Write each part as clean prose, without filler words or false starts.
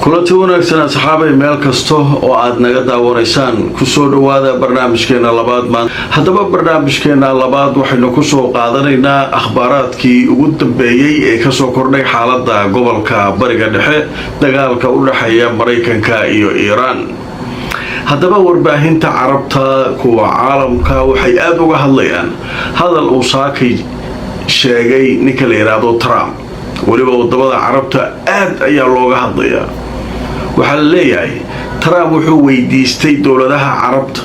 Kulanti wanaagsan, asxaabay, meel kasta oo aad naga daawanaysaan, kusoo dhowaada barnaamijkeena labaad maan. Haddaba, barnaamijkeena labaad waxaynu kusoo qaadanaynaa akhbaaraadkii ugu dambeeyey ee kasoo kordhay xaalada gobolka Bariga Dhexe, dagaalka u dhexeeya Maraykanka iyo Iiraan. Haddaba, warbaahinta Carabta, kuwa caalamka, waxay aada uga hadlayaan hadal uu saakay sheegay ninka la yidhaahdo Trump. Weliba wadamada Carabta aad ayaa looga hadlayaa. Waxaa la leeyahay Trump wuxuu weydiistay dowladaha Carabta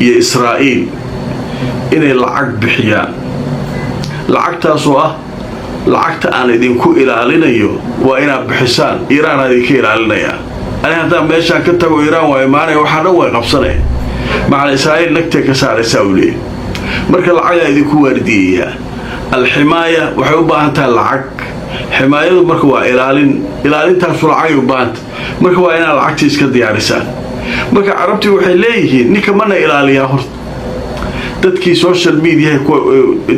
iyo Israa'iil inay lacag bixiyaan, lacagtaasoo ah lacagta aan idinku ilaalinayo waa inaad bixisaan. Iiraan idinka ilaalinayaa, ani haddaan meeshaan ka tago, Iiraan waa imaanaya, waxaa dhan way qabsanaya, macala Israa'iil nagtay ka saaraysaa, uu leeyahy. Marka lacagaa idinku waardiyayaa. Alximaaya waxay u baahan tahay lacag. Ximaayadu marka waa ilaalin, ilaalintaasu lacagay u baahanta. Marka waa inaad lacagtii iska diyaarisaan. Marka Carabtii waxay leeyihiin, ninka mana ilaaliyaa horta? Dadkii social mediaha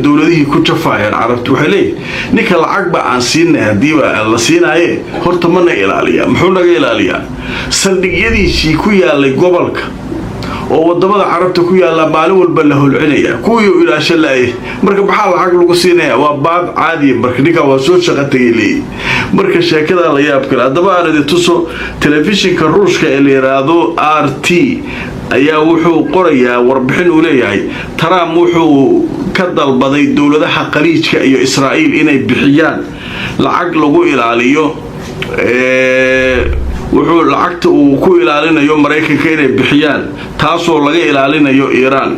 dowladihii ku jafaayaan Carabti waxay leeyihiin, ninka lacagba aan siinay, haddiiba la siinaaye, horta mana ilaaliyaa? Muxuu naga ilaaliyaa? Saldhigyadiisii ku yaalay gobolka oo wadamada Carabta ku yaallaa maalin walba la holcinaya, kuwii u ilaasho la-ay. Marka maxaa lacag lagu siinaya? Waa baad caadiya. Marka ninkaa waa soo shaqo tegay leeyihi. Marka sheekadaa la yaab kale. Haddaba, aan idin tuso telefishinka Ruushka ee la yidhaahdo RT ayaa wuxuu qorayaa warbixin uu leeyahay Trump wuxuu ka dalbaday dowladaha Khaliijka iyo Israa'iil inay bixiyaan lacag lagu ilaaliyo, wuxuu lacagta uu ku ilaalinayo Maraykanka inay bixiyaan, taasoo laga ilaalinayo Iiraan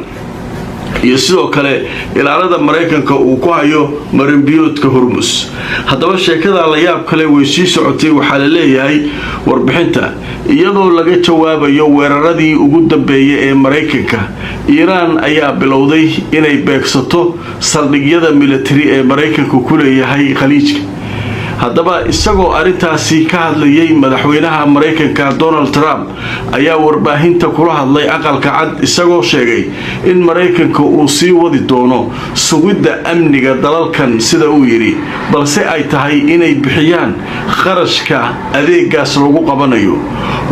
iyo sidoo kale ilaalada Maraykanka uu ku hayo marinbiyoodka Hormus. Haddaba, sheekada la yaab kale way sii socotay. Waxaa la leeyahay warbixinta, iyadoo laga jawaabayo weeraradii ugu dambeeyay ee Maraykanka, Iiraan ayaa bilowday inay beegsato saldhigyada military ee Maraykanka ku leeyahay Khaliijka. Haddaba, isagoo arrintaasi ka hadlayay, madaxweynaha Maraykanka Donald Trump ayaa warbaahinta kula hadlay Aqalka Cad, isagoo sheegay in Maraykanka uu sii wadi doono sugidda amniga dalalkan, sida uu yidhi, balse ay tahay inay bixiyaan kharashka adeegaas lagu qabanayo.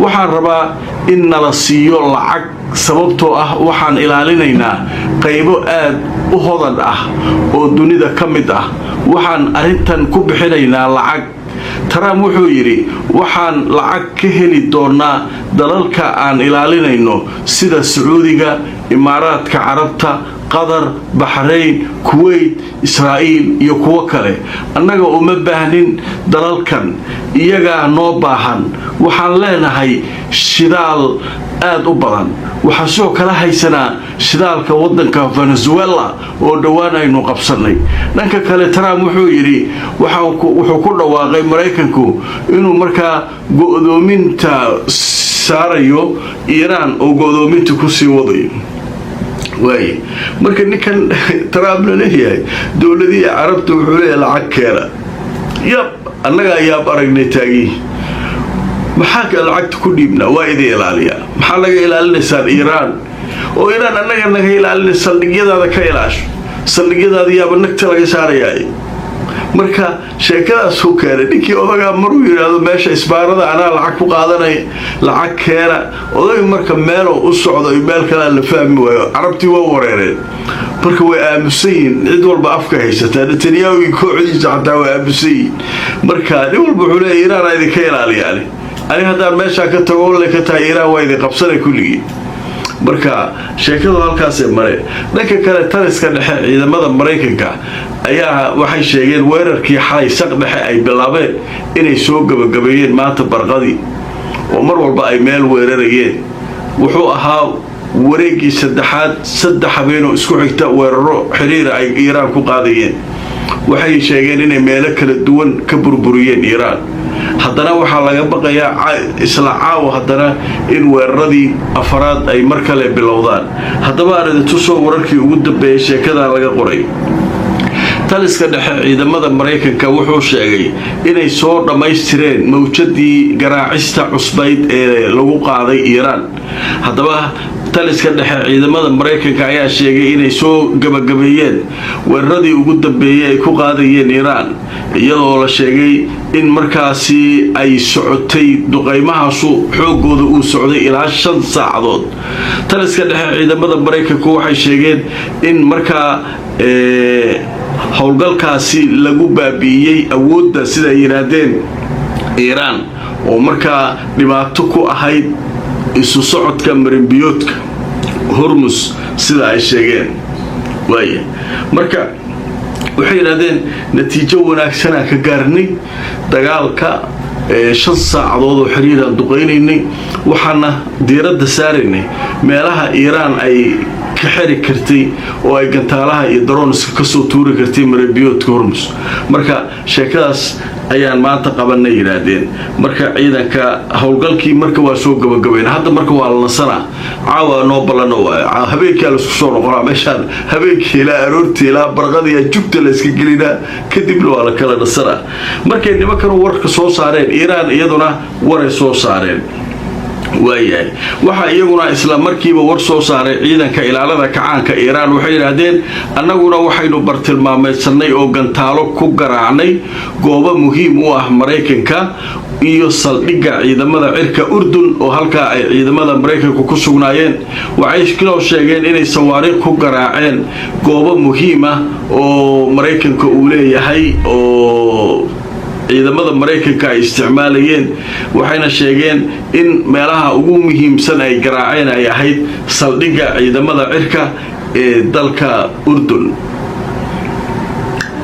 "Waxaan rabaa in nala siiyo lacag, sababtoo ah waxaan ilaalinaynaa qaybo aad u hodan ah oo dunida ka mid ah. Waxaan arrintan ku bixinaynaa lacag," Trump wuxuu yidhi. "Waxaan lacag ka heli doonaa dalalka aan ilaalinayno, sida Sacuudiga, Imaaraadka Carabta, Qatar, Baxrayn, Kuweyt, Israa'iil iyo kuwo kale. Annaga uma baahnin dalalkan, iyagaa noo baahan. Waxaan leenahay shidaal aad u badan. Waxaan sidoo kale haysanaa shidaalka waddanka Venezuela oo dhowaan aynu qabsannay." Dhanka kale, Trump wuxuu yidhi, wuxuu ku dhawaaqay Maraykanku inuu markaa go'doominta saarayo Iiraan oo go'doominta kusii wadayo. Waaye, marka ninkan Trump la leeyahay dowladihii Carabta wuxuu leeyahay lacag keena. Yab, annagaa yaab aragnay taagii. Maxaa lacagta ku dhiibnaa? Waa idin ilaaliyaa. Maxaa naga ilaalinaysaan Iiraan? Oo Iiraan annaga naga ilaalinay, saldhigyadaada ka ilaasho, saldhigyadaada yaaba nagta laga saarayaa. Marka sheekadaasuu keenay ninkii odagaa. Maruu yidhaahdo meesha isbaarada anaa lacag ku qaadanaya, lacag keena, odayg marka meeloo u socdo iyo meel kalea la fahmi waayo. Carabtii waa wareereen. Marka way aamusan yihiin, cid walba afka haysataa. Netanyahu iyo kooxdiisa xataa way aamusan yihiin. Marka nin walba wuxuu leeya, Iiraan idinka ilaaliyaani, ani haddaan meeshaa ka tago le ka tahay, Iiraan waa idin qabsanay kulligii. Marka sheekadu halkaasee mare. Dhanka kale, taliska dhexe ciidamada Maraykanka ayaa waxay sheegeen weerarkii xalay saq dhexe ay bilaabeen inay soo gabagabeeyeen maanta barqadii, oo mar walba ay meel weerarayeen. Wuxuu ahaa wareeggii saddexaad, 3 habeenoo isku xigta weeraro xiriira ay Iiraan ku qaadayeen. Waxay sheegeen inay meelo kala duwan ka burburiyeen Iiraan. Haddana waxaa laga baqayaa isla caawa haddana in weeraradii afaraad ay mar kale bilowdaan. Haddaba, aan idin tusoo wararkii ugu dambeeyay sheekadan laga qoray. Taliska dhexe ciidamada Maraykanka wuxuu sheegay inay soo dhammaystireen mawjadii garaacista cusbayd ee lagu qaaday Iiraan. Haddaba, Taliska dhexe ciidamada Maraykanka ayaa sheegay inay soo gabagabeeyeen weeraradii ugu dambeeyey ay ku qaadayeen Iiraan, iyadoo la sheegay in markaasi ay socotay duqaymahaasu xoogooda uu socday ilaa 5 saacadood. Taliska dhexe ciidamada Maraykanku waxay sheegeen in markaa howlgalkaasi lagu baabi'iyey awoodda, sida ay yidhaahdeen, Iiraan oo markaa dhibaato ku ahayd isu socodka marinbiyoodka Hormus, sida ay sheegeen. Waaya, marka waxay yidhahdeen natiijo wanaagsanaa ka gaarnay dagaalka, 5 saacadood oo xiriiraan duqaynaynay, waxaana diiradda saaraynay meelaha Iiraan ay ka xeri kartay oo ay gantaalaha iyo drones-ka kasoo tuuri kartay marinbiyoodka Hormus. Marka sheekadaas ayaan maanta qabanay, yidhaahdeen. Marka ciidanka howlgalkii marka waa soo gabagabayna. Hadda marka waa la nasanaa, caawa noo ballano waay, habeenkaa laisku soo noqonaa meeshaan, habeenkii ilaa aroortii ilaa barqadiya jugta la iska gelinaa, kadibna waa la kala nasanaa. Markay nimankanu warka soo saareen, Iiraan iyaduna waray soo saareen. Waayahay, waxaa iyaguna isla markiiba war soo saaray ciidanka ilaalada kacaanka Iiraan. Waxay yidhaahdeen, annaguna waxaynu bartilmaameydsanay oo gantaalo ku garaacnay goobo muhiim u ah Maraykanka iyo saldhigga ciidamada cirka Urdun, oo halkaa ay ciidamada Maraykanka ku sugnaayeen. Waxay kaloo sheegeen inay sawaariikh ku garaaceen goobo muhiim ah oo Maraykanka uu leeyahay oo ciidamada Maraykanka ay isticmaalayeen. Waxayna sheegeen in meelaha ugu muhiimsan ay garaaceen ay ahayd saldhigga ciidamada cirka ee dalka Urdun.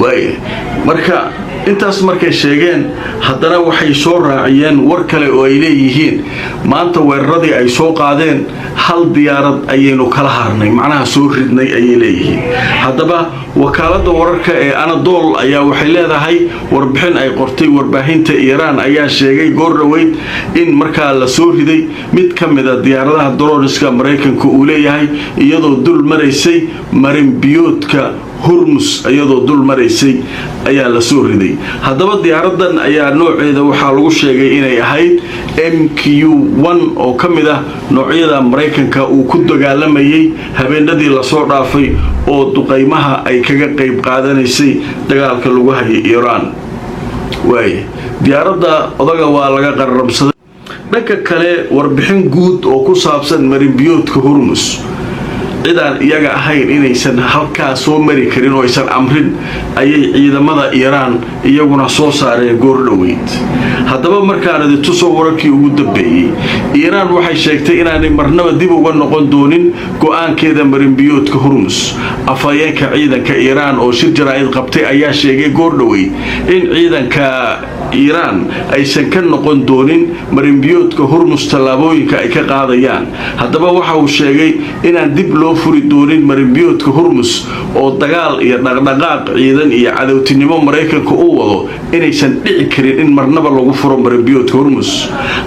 Waaya, marka intaas markay sheegeen, haddana waxay soo raaciyeen war kale oo ay leeyihiin maanta weeraradii ay soo qaadeen hal diyaarad ayaynu kala harnay, macnaha soo ridnay, ayay leeyihiin. Haddaba wakaaladda wararka ee Anadol ayaa waxay leedahay warbixin ay qortay warbaahinta Iiraan ayaa sheegay goor dhoweyd in markaa la soo riday mid ka mida diyaaradaha drones-ka Maraykanka uu leeyahay, iyadoo dul maraysay marinbiyoodka Hurmus. Iyadoo dul maraysay ayaa la soo riday. Haddaba diyaaradan ayaa nooceeda waxaa lagu sheegay inay ahayd MQ-1 oo ka mid ah noocyada Maraykanka uu ku dagaalamayay habeenadii lasoo dhaafay oo duqaymaha ay kaga qayb qaadanaysay dagaalka lagu hayay Iiraan. Waay, diyaaradda odaga waa laga qararabsaday. Dhanka kale, warbixin guud oo ku saabsan marinbiyoodka Hurmus, cidaan iyaga ahayn inaysan halkaa soo mari karin oo aysan amrin, ayay ciidamada Iiraan iyaguna soo saareen goor dhoweyd. Haddaba markaan idin tuso wararkii ugu dambeeyey, Iiraan waxay sheegtay inaanay marnaba dib uga noqon doonin go'aankeeda marinbiyoodka Hurmus. Afhayeenka ciidanka Iiraan oo shir jaraa'id qabtay ayaa sheegay goor dhoweyd in ciidanka Iiraan aysan ka noqon doonin marinbiyoodka Hurmus tallaabooyinka ay ka qaadayaan. Haddaba waxa uu sheegay inaan dib loo furi doonin marinbiyoodka Hurmus oo dagaal iyo dhaqdhaqaaq ciidan iyo cadowtinimo Maraykanka u wado inaysan dhici karin in marnaba lagu furo marinbiyoodka Hurmus.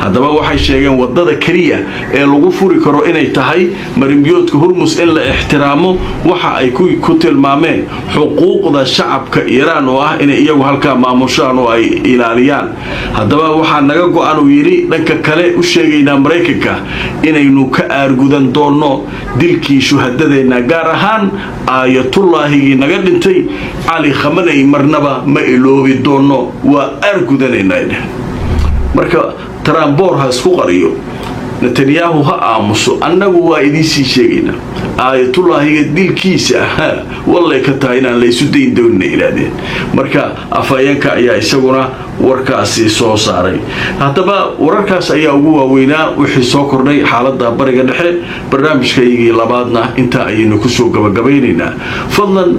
Haddaba waxay sheegeen wadada keliya ee lagu furi karo inay tahay marinbiyoodka Hurmus in la ixtiraamo waxa ay ku tilmaameen xuquuqda shacabka Iiraan, oo ah inay iyagu halkaa maamushaan oo ay ilaaliyaan. Haddaba waxaa naga go'an, uu yidhi, dhanka kale u sheegaynaa Maraykanka inaynu ka aargudan doonno dilkii shuhadadeenna, gaar ahaan Aayatullaahigii naga dhintay Cali Khamaney. Marnaba ma iloobi doonno, waa aargudanaynaa. Marka Trump boor ha isku qariyo, Netanyahu ha aamuso, annagu waa idiinsii sheegaynaa Aayatullaahiga dilkiisa ah wallay ka tahay inaan laysu dayn doonina, yidhaahdeen. Marka afhayeenka ayaa isaguna warkaasi soo saaray. Haddaba wararkaas ayaa ugu waaweynaa wixii soo kordhay xaaladda Bariga Dhexe. Barnaamijkaygii labaadna intaa ayaynu kusoo gabagabaynaynaa. Fadlan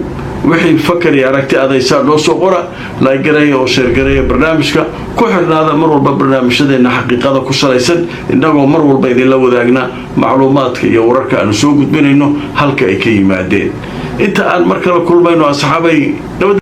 wixii fakar iyo aragti adaysaa noo soo qora, like gareeya oo share gareeya barnaamijka. Ku xirnaada mar walba barnaamijyadeena xaqiiqada ku salaysan, innagoo mar walba idinla wadaagna macluumaadka iyo wararka aanu soo gudbinayno halka ay ka yimaadeen. Inta aan mar kale kulmayno, asxaabay, nabad.